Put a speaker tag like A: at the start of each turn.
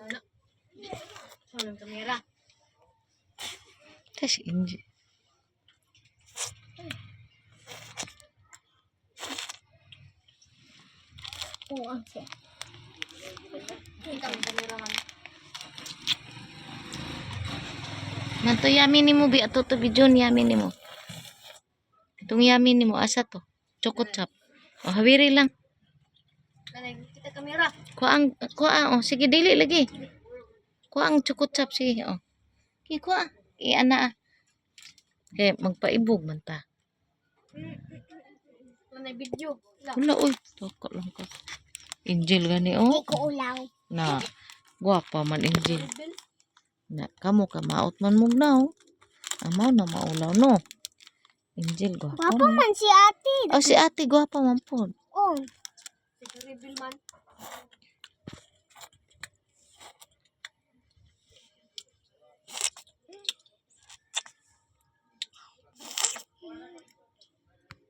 A: Ano? Walang kamera.
B: Tas Angel.
C: Oo, ang siya.
A: Kita ang kamera man.
B: Manto yummy nimo bi ato to bi John, yummy nimo. Itong yummy nimo asa to? Choco chop. O hawiri lang.
A: Nanay, kita kamera.
B: Kuha ang kuha, oh, sige, dili lagi. Kuha ang choco chop, sige, oh. Ki kuha. Iana ah. Kay magpaibog man ta.
A: Nanay, video. Wala.
B: Wala oy, toko lang ka. Angel gani oh.
C: Hindi ko ulaw.
B: Na gwapa man Angel.
A: Bel.
B: Na kamo ka maot man mugnaw. Amaw na maulaw no. Angel gwapa.
C: Papa
B: Man.
C: man si ate.
B: Oh, si ate gwapa man pod.
C: Oh.
A: Sige, reveal man.